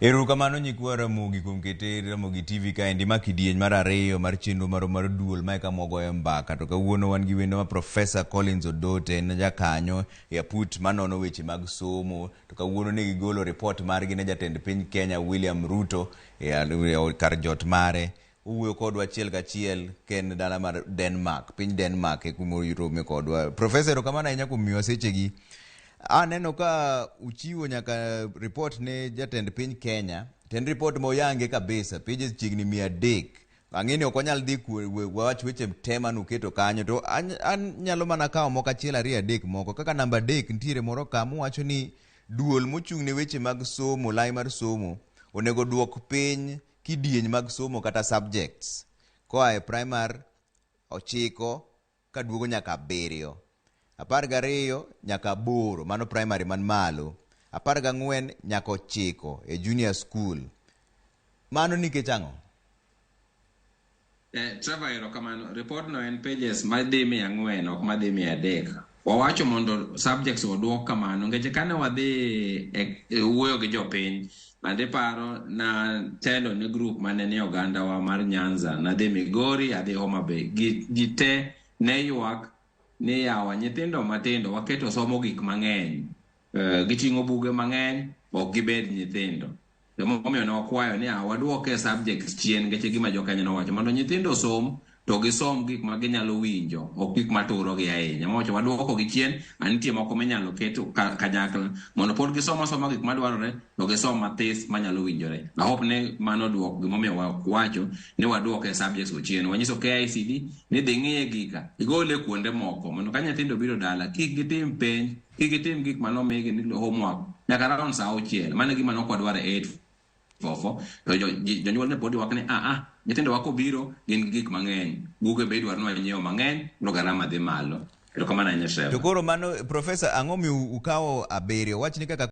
Erokamano nyikwa Ramogi kuom kete Ramogi TV kaendi ma kidieny mar ariyo mar chenro marwa mar duol ma eka mwagoyo mbaka. To kawuono wan gi wendo ma Professor Collins Odote, en jakanyo e aput manono weche mag somo. To kawuono ne gigolo ripot margi ne jatend piny Kenya William Ruto e kar jot mare. Owuoyo kodwa achiel kachiel ka en dala mar Denmark, piny Denmark e kuma orome kodwa. Professor, erokamano ahinya kuom miyowa sechegi. Aneno ka uchiwo nyaka report ne jatend piny Kenya, to en report ma oyange kabisa, pages chiegni 300. Ang'e ni ok wanyal dhi wawach weche te manuketo kanyo, to anyalo mana kawo moko achiel ariyo adek moko. Kaka namba 3 nitiere moro ka muwacho ni duol mochung' ne weche mag somo, lai mar somo, onego duok piny kidieny mag somo kata subjects koa e primary 9 kaduogo nyaka 7, 12 nyaka 8, mano primary man malo, 14 nyaka 9 e junior school. Mano nikech ang'o? Trevor, erokamano. Report no en pages madhi 400, ok madhi 300. Wawacho mondo subjects oduok kamano, nikech kane wadhi e wuoyo gi jopiny, bende paro na telo ne group mane ni oganda wa mar Nyanza, nadhi Migori, adhi Homa Bay. Ji te ne ywak ni yawa nyithindo matindo waketo somo gik mang'eny. Giting'o buge mang'eny, ok gibed nyithindo. Emomiyo ne wakwayo ni waduoke subjects chien, nikech gima jo Kenya nowacho mondo nyithindo osom to gisom gik ma ginyalo winjo, ok gik maturogi ahinya. Mowacho waduoko gi chien, nitie moko minyalo ket kanyakla mondo pod gisom asoma gik madwarore to gisom mathis manyalo winjore. I hope ni mano duok gimomiyo wawacho ni waduoke subjects go chien. Wanyiso KICD ni dhi ng'iye gika, igole kuonde moko mondo ka nyithindo biro dala kik gitim penj, kik gitim gik manomigi ni homework nyaka round sa 6. Mano e gima ne ok wadwar e 844 to jonyuol ne pod ywak ni nyithindo wa kobiro gin gik mang'eny, buge be idwaro ni wanyiew mang'eny, koro garama dhi malo. Erokamano ahinya, Trevor. To koro mano, Professor, ang'o miyo ukawo 7? Wach ni kaka